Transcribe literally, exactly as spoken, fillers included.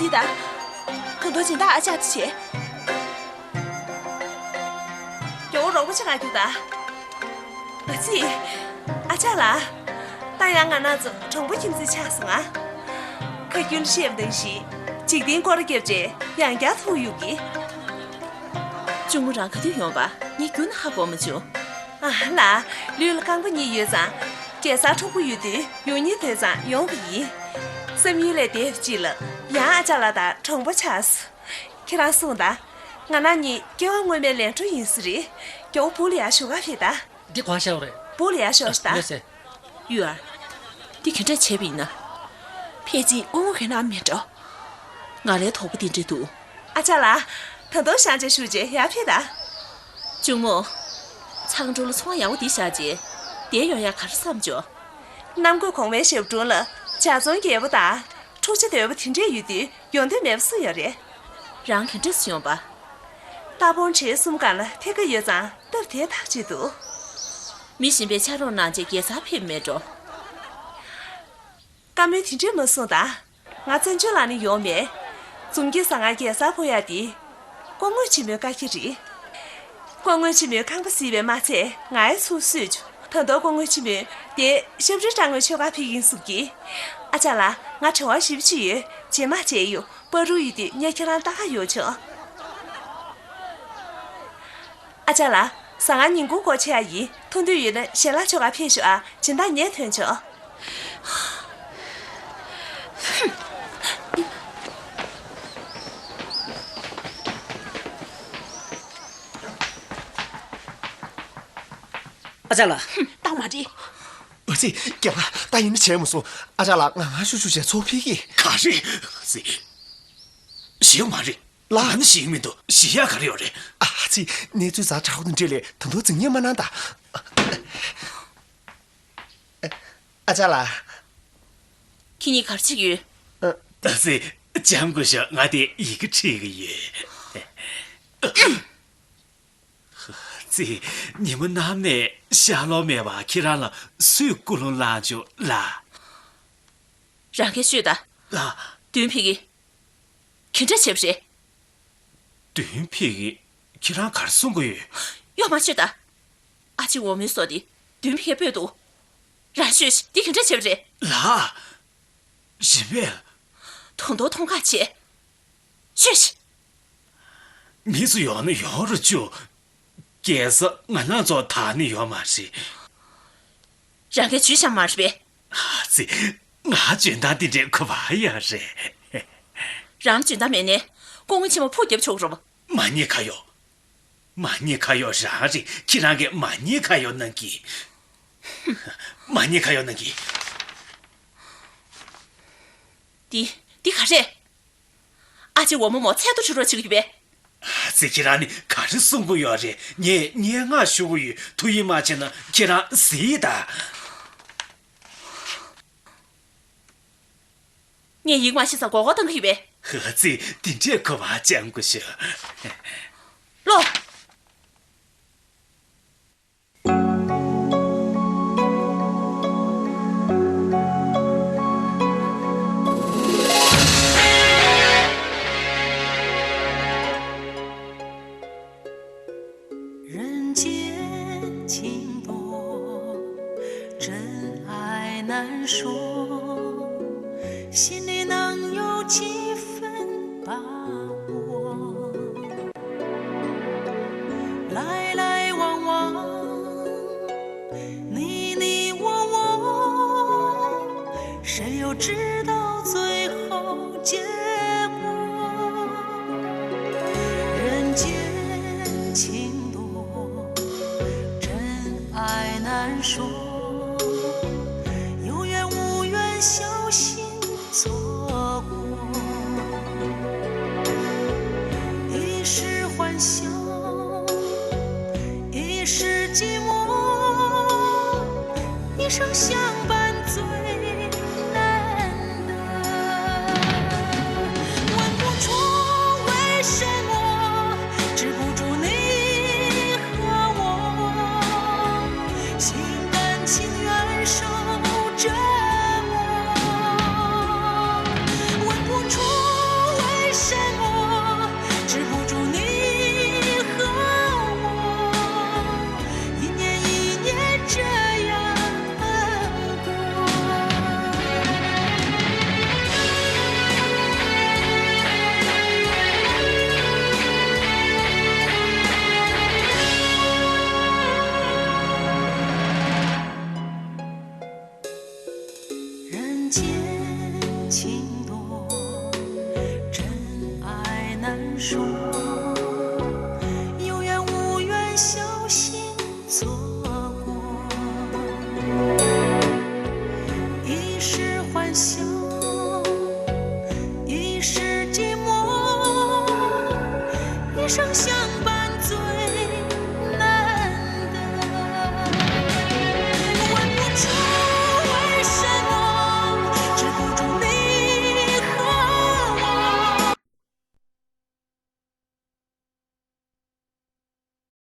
ཡིན་ད། གང་ཐོག་སྦྱིན་བདག་ཨ་ཅག་དེ་བྱས། མགྱོགས་པོ་རོགས་པ་བྱེད་ག་རྒྱུགས་ད། ཨ་ཙི། ཨ་ཅག་ལགས། ད་ཡང་ང་རང་ཚོ་གྲོང་པ་ཁྱིམ་མཚེས་ཆགས་སོང་ང་། ཁ་རྒྱུན་བཤད་པ་ནང་བཞིན་འཇིག་རྟེན་སྐོར་ར་བརྒྱབ་རྗེས་ཡང་བསྐྱར་ཐུག་ཡོང་གི། གཅུང་མོ་རང་ག་དུས་ཡོང་བ་ངས་རྒྱུན་ཧ་གོ་མ་བྱུང་། ཨ་ལ། ལུས་ལ་རྐང་པ་གཉིས་ཡོད་ཙང་། རྒྱལ་སར་འཁྲུག་པོ་ཡོད་དུས་ཡོང་སྙིང་འདོད་ཙང་ཡོང་བ་ཡིན། བསམ་ཡུལ་ལས་འདས་པ་ཅིག་ལ་ཡང་ཨ་ཅག་ལགས་དང་གྲོང་པ་ཆགས་སོང་། ཁྱེད་རང་གསུངས་དང་། ང་རང་གཉིས་སྐྱེ་བ་སྔོན་མའི་ལས་འཕྲོ་ཡིན་ས་རེད། མགྱོགས་པོ་སྦུག་ལ་ཡར་བཞུགས་ག་ཕེབས་དང་། འདི་གང་བཞག་པ་རེད། སྦུག་ལ་ཡར་ཤོག་ཤིག་ད། ཡོད་སེ། ཡུལ་ཨར། འདི་ག་འདྲ་བྱས་པ་ཡིན་ན། ཕལ་ཆེར་སྐུ་ངོ་གི་ནང་མེད་འགྲོ། ང་ལའི་དོགས་པ་འདི་འདྲ་འདུག་ཨ་ཅག་ལགས། ད་དུང་ཤང་ཅེ་ཞུ་རྗེས་ཡར་ཕེབས་དང་། གཅུང་མོ། ཚང་ཀྲོ་ལ་ཚོང་ཡག་པོ་འདི་བཞག་རྗེས། དེ་ཡོང་ཡག་ག་རེ་བསམ་བྱུང་། གནམ་བསྐོས་གོང་མའི་ཞབས་དྲུང་ལ་ཇ་ཚོང་རྒྱས་པོ་དང་། འཁྲུག་ཆ་དོད་པོ་དེ་འདྲས་ཡོད་དུས་ཡོང་འདོད་མེད་པ་སུ་ཡོད་རེད། རང་ག་འདྲས་སེ་ཡོང་པ། རྟ་བོང་ཁྲི་གསུམ་སྒང་ལ་ཐད་ཀ་ཡོད་ཙང་སྟབས་བདེ་ཐག་ཆོད་འདུག་མི་གཞན་པས་ཕྱག་རོགས་གནང་བྱས་རྒྱལ་སར་ཕེབས་མེད་འགྲོ། བཀའ་མོལ་དེ་འདྲས་མ་གསུངས་དང་། ང་བཙན་བྱོལ་ལ་ནི་ཡོང་མེད། འཛོམས་ཀྱི་ཟ་ང་རྒྱལ་སར་འཕོ་ཡ་དེ། སྐུ་ངོ་ཆེན་མོའི་བཀའ་ཁྱེར་རེད། སྐུ་ངོ་ཆེན་མོའི་ཁང་པ་གཟིགས་པས་མ་ཚད་ང་ཡི་ཚུར་གསོས་བྱུང་། ད་དུང་སྐུ་ངོ་ཆེན་མོས་དེ་ཤབ་རི་སྤྲང་པོའི་ཆོལ་ཁ་ཕེབས་ཀྱིན་གསུང་གི། ཨ་ཅག་ལགས། ང་དྲི་བ་ཞིབ་ཅིག་ཡོད། རྗེས་མ་བྱས་ཡོང་། བར་རུ་ཡོད་དུས་ངས་ཁྱེད་རང་ལྟ་ག་ཡོང་བྱུང་། ཨ་ཅག་ལགས། ཟ་ང་ཉིན་གུང་སྒོ་ཕྱེ་ཡ་ཡིན། ཐུགས་འདོད་ཡོད་ན་ཞལ་ལག་མཆོད་ག་ཕེབས་ཤོག་ཨ། སྦྱིན་བདག་ངས་ཐོན་ཆོག་ཨ་ཅག་ལགས། ཏང་མ་འདྲི། ཨ་ཙི། རྒན་ལགས། ད་ཡིན་ན་བྱས་མ་སོང་། ཨ་ཅག་ལགས་ངར་ངར་ཤུགས་ཤུགས་བྱས་ཚུར་ཕེབས་ཀྱི། ག་རེ། ཨ་ཙི། ཞེད་མ་རེད། ལགས། ང་ནི་ཞེད་མི་འདུག་ཞེད་ཡག་ག་རེ་ཡོད་རེད། ཨ་ཙི། གནས་ཚུལ་ཛ་དྲག་པོ་དེ་འདྲས་ལས་ད་དུང་རྫིག་ཉེས་མ་གནང་དང་། ཨ་ཅག་ལགས། ཁྱེད་གཉིས་ག་རེ་བྱེད་ཀྱི་ཡོད། ཨ་ཙི། ལྕམ་སྐུ་ཞབས། ང་དེ་ཡི་གེ་འབྲི་གི་ཡོད། ཨ་ཙི། ཉི་མ་གནམ་ནས་ཤར་ལོང་མེད་པར་ཁྱེད་རང་ལ་སུས་སྐུལ་སློང་བསླངས་བྱུང་ལགས། རང་གིས་ཤོད་དང་། ལགས། མདུན་ཕེབས་ཀྱི། ག་འདྲ་བྱས་པ་རེད། མདུན་ཕེབས་ཀྱི། ཁྱེད་རང་ག་རེ་གསུང་གི་ཡོད། གཡོག་མ་ཤོད་དང་། ཨ་ཅེ་འོག་མའི་སྲོག་དེ་མདུན་ཕེབས་སྤོས་འདུག་རང་ཤོད་ཤིག་འདི་ག་འདྲ་བྱས་པ་རེད། ལགས། རིམ་པས། ད་དུང་མཐོང་ག་བྱེད། ཤོད་ཤིག་མི་ཚོ་ཡོང་ན་ཡོང་རུ་བཅུག་རྒྱལ་ས་ང་རང་ཚོ་དག་ནི་ཡོད་མ་རེད། རང་གིས་ཇུས་བཞག་མ་རེད་པས། ཨ་ཙི། ང་འཇོན་ཐང་འདི་འདྲའི་གོ་བ་ཡོད་རེད། རང་འཇོན་ཐང་མེད་ནའི་སྐུ་ངོ་ཆེན་མོ་ཕུ་རྒྱབ་ཆོག་རོགས། མ་ཉེས་ཁ་གཡོག་མ་ཉེས་ཁ་གཡོག་རང་རེད། ཁྱེད་རང་གིས་མ་ཉེས་ཁ་གཡོག་གནང་གི། མ་ཉེས་ཁ་གཡོག་གནང་གི། འདི་འདི་ག་རེད། ཨ་ཅེ་འོག་མ་མོ་ཚལ་དུ་ཁྲིད་རོགས་བྱེད་ཀྱི་ཡོད་པས། ཨ་ཙི། ཁྱེད་རང་ནི་ག་རེ་གསུང་གི་ཡོད་རེད། ངས་སྙན་ངག་ཞུ་གི་ཡོད། ཐུགས་ཡིད་མ་ཆེས་ན་ཁྱེད་རང་གཟིགས་དང་། ངས་ཡིག་མ་ཤེས་ཙང་མགོ་སྐོར་གཏོང་གི་ཡོད་པས། ཨ་ཙི། འདི་འདྲའི་གོ་བ། ལྕམ་སྐུ་ཞབས། ལོ།人间情多，真爱难说，心里能有几分把握？来来往往，你你我我，谁又知道最后结果？人间情多，真爱难说，有缘无缘，小心错过。一时欢笑，一时寂寞，一生相伴最难得。问不出为什么，止不住你和我，心甘情愿受折磨。问不出为